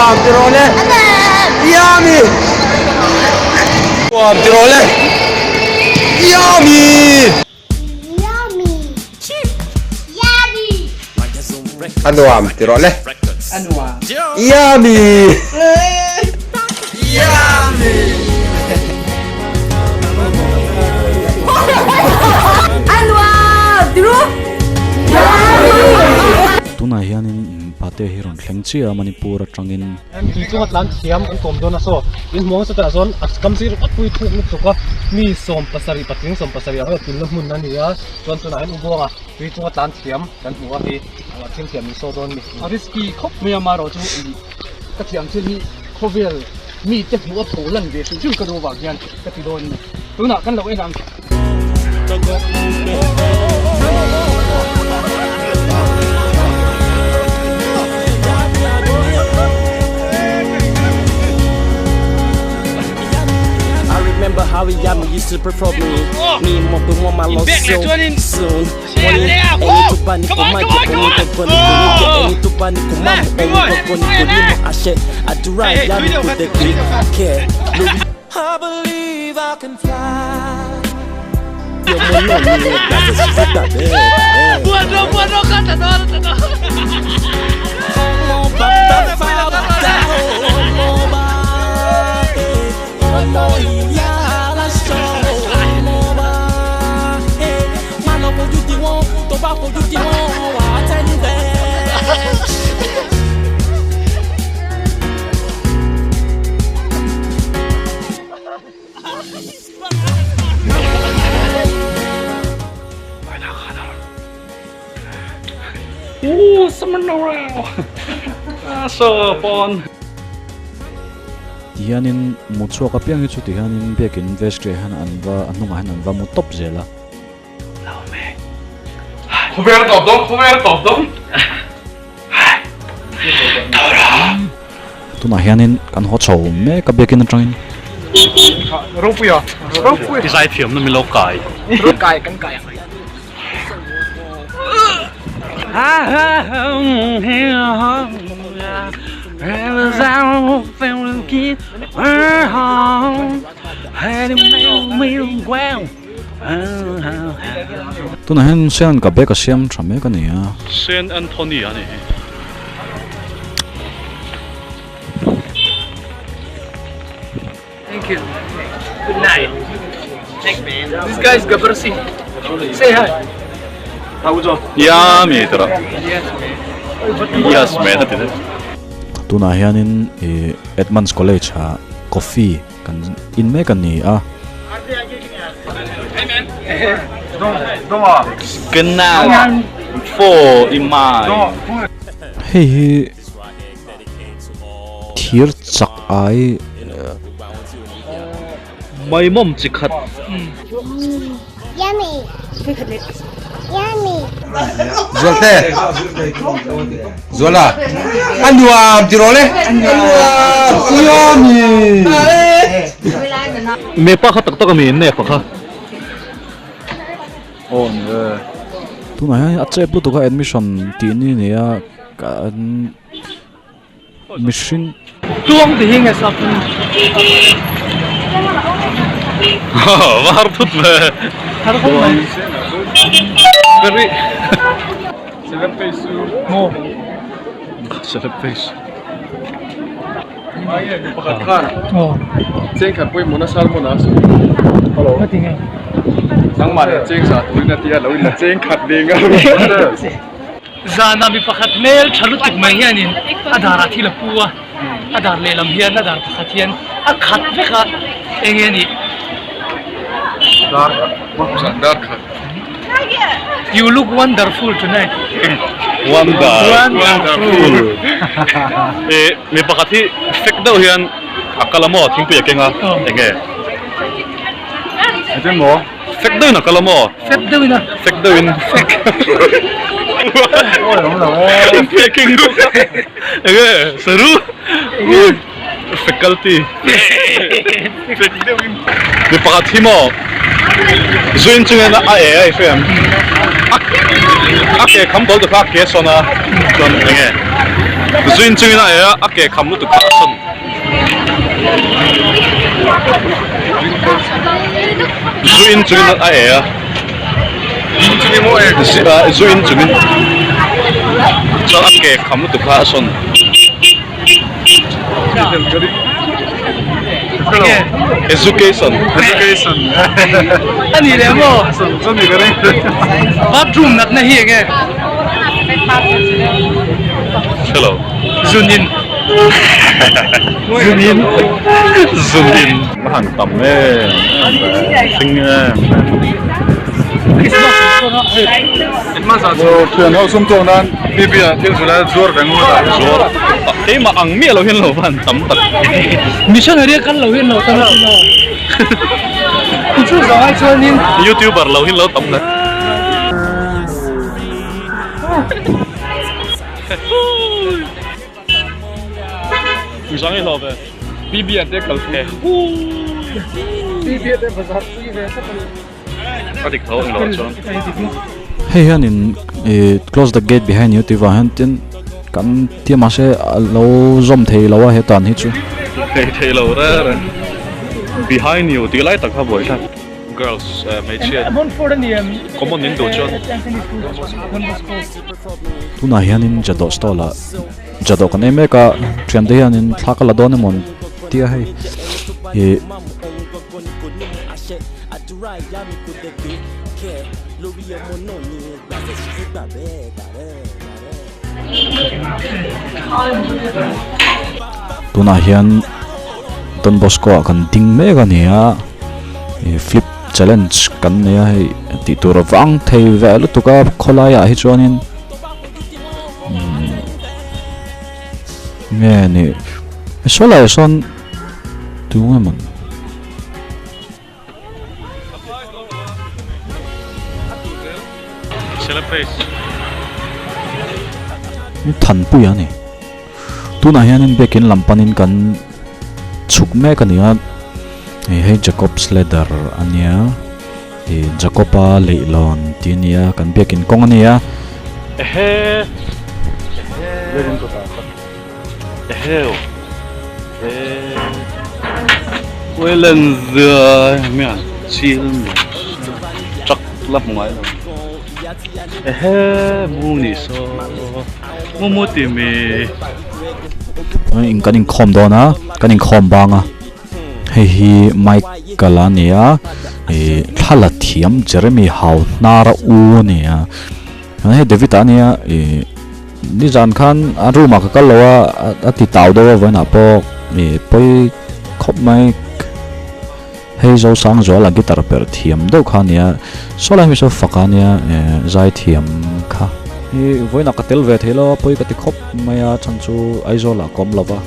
Anuam ti rawh le. Yummy. Nuam ti rawh le. Yummy. Yummy. Yummy. Anuam ti rawh le. Yummy. Yummy. Anuam ti rawh. Tunah hianin Pate hi rawn thleng chiah a Manipur atangin. Tui chunga tlan thiam an kawm dawn a saw in hmuang sawtah chuan a kam sir ringawt pui thuk lutuk a mi 70 patling 70 ang vel tunna hmun a ni a chuan tunah hian u buanga tui chunga tlan thiam kan hmu a hi a thil thiam in saw dawn a ni. A risky khawp mai a marawh chu ih ka thiam thil hi khawvel mite hmuh a pho lan ve hrim hrim ka duh avang hian ka ti dawn a ni tunah kan lo en ang. Tihianin mu chhuak apiang hi chu tihianin biakin vestry ah hian an va a hnungah hian an va mu tawp zel a. Tunah hianin kan haw chho mek a biakin atangin. Tunah hian Sean ka bag a siam tha mek a ni a. Saint Anthony a ni hi. Thank you. Good night. Thanks man. This guy is Gabbar Singh. Say hi. Ya mi tara. Yes man. Yes man a ti daih. Tunah hianin ih Edmunds College ah coffee kan in mek a ni a. Kenang for i mai. Hei hi thir chak ai. Maimawm chi khat. Yummy. Yummy. Zualte Zuala a nuam ti rawh le a nuam yummy. Me pa kha tak tak a mi in nek pa kha. Aw ni e. Tunah hian a chep lutuk a admission tih ni ni a kan mihring. Tluang ti hi nge sap in. Va har thut ve. Har khawp mai. Very. Celeb face chu. Maw. Celeb face. Pakhat khan cheng khat pawimawh na salmon a sawi. Hello. Ka ti nge. Nangmah leh cheng zah turin a tia lo in la cheng khat ding a. Zana mi pakhat hmel tha lutuk mai hianin a darah thil a pu a, a dar lehlam hian a dar pakhat hian a khat vek a, eng nge nih? Dar dar khat. You look wonderful tonight. Wonder. Wonderful. Eh, mi pakhat hi fek deuh hian a kal a maw thingpui a keng a, eng nge? Engtin maw? Fek deuhin a kal a maw? Fek deuhin a. Fek deuhin. Fek. Thingpui a keng bawk a. Eng nge? Saru? Faculty. Fek deuhin. Mi pakhat hi maw zuin chungin a e a i hre em? A ke kham dawl te kha a ke sawn a chuan eng nge? Zuin chungin a e a, a ke kham lutuk kha a sawn. Zuin chungin a e a. Zuin chungin chuan a ke kham lutuk kha a sawn. Education. Education. Ani leh maw? Bathroom natna hi enge? Hello. Zunin. Zunin. Zunin. A han tam em hring em. Thian ho sum tawng nan BB ah thil zul a zuar ve ngut a. Zuar. Keimah ang miah lo hian lo van tam tak. Missionary a kal lo hian lo tam a sin aw. Chu zawng ai chuanin. Youtuber lo hian lo tam tak. Zang i hlawh ve. BB ah te kal pui. BB ah te bazar pui ve tlat a ni. A dik tho ang lo chuan. Hei hianin ih close the gate behind you tih vang hian tin kan tia mahse a lo zawm thei lo a he tan hi chu. Thei thei lo reng reng. Behind you tih lai tak kha buai thlak. Girls hmeichhia common in duh chuan. Tunah hianin jadawh stall ah jadawh kan ei mek a thiante hianin thla ka la dawn emaw tia hei ih. Tunah hian Don Bosco ah kan ding mek a ni a ih flip challenge kan nei a hei tih tur a vang thei ve lutuk a khawlai ah hi chuanin umm nge ni saw lai ah sawn tunge maw. Thanpui a ni. Tunah hianin biakin lam panin kan chhuk mek a ni a. Hei Jacob's ladder a nia. Ih Jacob-a leihlawn tih a ni a kan biakin kawng a ni a. Ehe Eheu eh Wayland zia mian chil mi truck la hmu ngai lo ehe mu ni saw mu mu ti mi. In kan inkhawm dawn a kan inkhawm bang a hei hi Michael a ni a ih thla la thiam Jeremy hau hnar a u a ni a hei David a nia ih. Nizan khan a room ah ka kal lo a a ti tau deuh a vawiinah pawh ih pawi khawp mai hei Zosangzuala guitar perh thiam deuh kha a nia saw lai mi saw fak a nia eh zai thiam kha. Ih vawiinah ka tel ve thei lo a pawi ka ti khawp mai a chhan chu Aizawl ah ka awm lo va.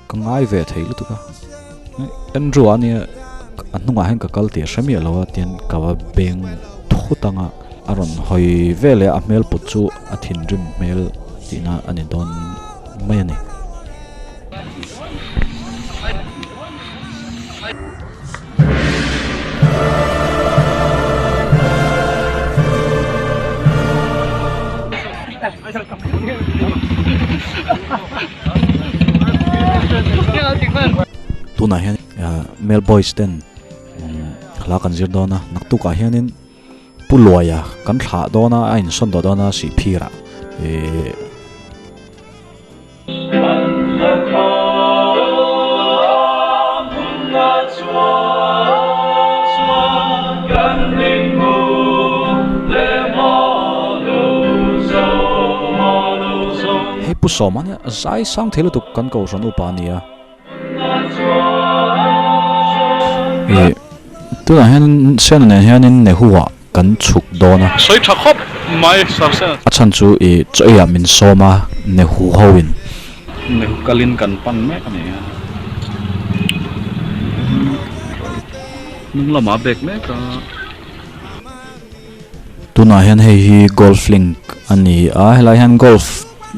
Ka ngai ve thei lutuk a Andrew a nia a hnungah hian ka kal tih a hre miah lo a tian ka va beng thut ang a a rawn hawi ve leh a hmel put chu a thinrim hmel tihna a ni dawn mai a ni. Tunah hian male boys ten hla kan zir dawn a naktukah hianin Pu Luaia kan thlah dawn a a insawn tawh dawn a Sihphirah ih. Hei Pu Sawma nia zai sang thei lutuk kan kohhran upa a nia. Ih tunah hian Sena nen hianin Nehu-ah kan chhuk dawn a. Sawi tha khawp mai Sir Sena. A chhan chu ih chaw eiah min sawm a Nehu hoin. Nehu kalin kan pan mek a ni a. Hnung lamah bag mek a. Tunah hian hei hi golf link a ni a helai hian golf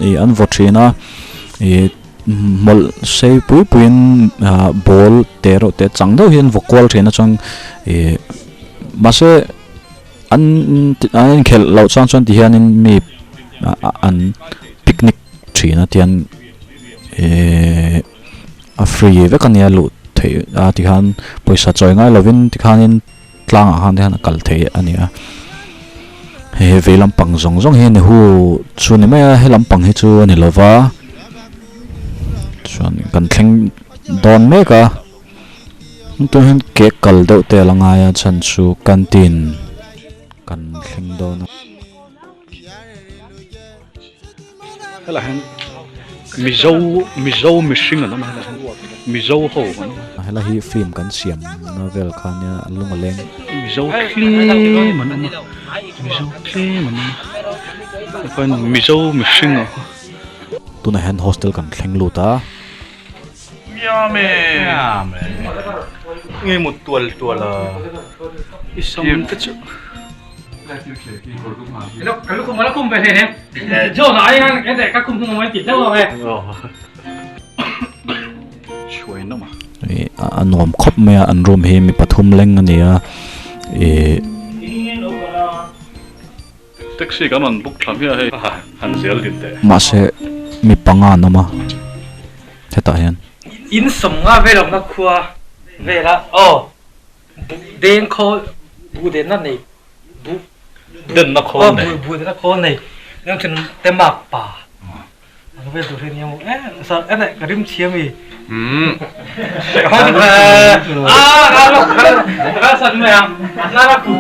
ih an vaw thin a. Ih hmawlh sei pui puiin ah ball te reuh te chang deuh hian vaw kual thin a chuan ih mahse an an inkhelh loh chuan chuan ti hianin mi an picnic thin a tihian ihh a free vek a nia luh theih a tikhan pawisa chawi ngai lovin tikhanin. Tlangah khan te hian a kal thei a ni a, hei hi vei lampang zawng zawng hi Nehu chu a ni mai a, he lampang hi chu a ni lo va, chuan kan thleng dawn mek a, tunah hian ke kal deuh te a la ngai a chhan chu canteen kan thleng dawn a. Helai hian Mizo Mizo mihring an awm a helai hian Mizo ho an awm a. Helai hi film kan siam na vel kha nia lung a leng. Mizo tlem an awm a Mizo tlem an awm a chuan Mizo mihring a. Tunah hian hostel kan thleng lut a. Miam e nge mut tual tual a i sam te chu. A nuam khawp mai a an room hi mi pathum leng a ni a ih. Taxi kan rawn book thla hmiah hei han zel din teh. Mahse mi panga an awm a hetah hian. In sawmnga vel awmna khua vela aw. Buh deng khawl, buh denna nei, buh denna khawl nei, buh denna khawl nei, nang thin te mak pa. Ang vel tur hi nia mu eh sa ene ka rim chhia mi. Ah, ra lo, ra san mai ang. Na ra ku.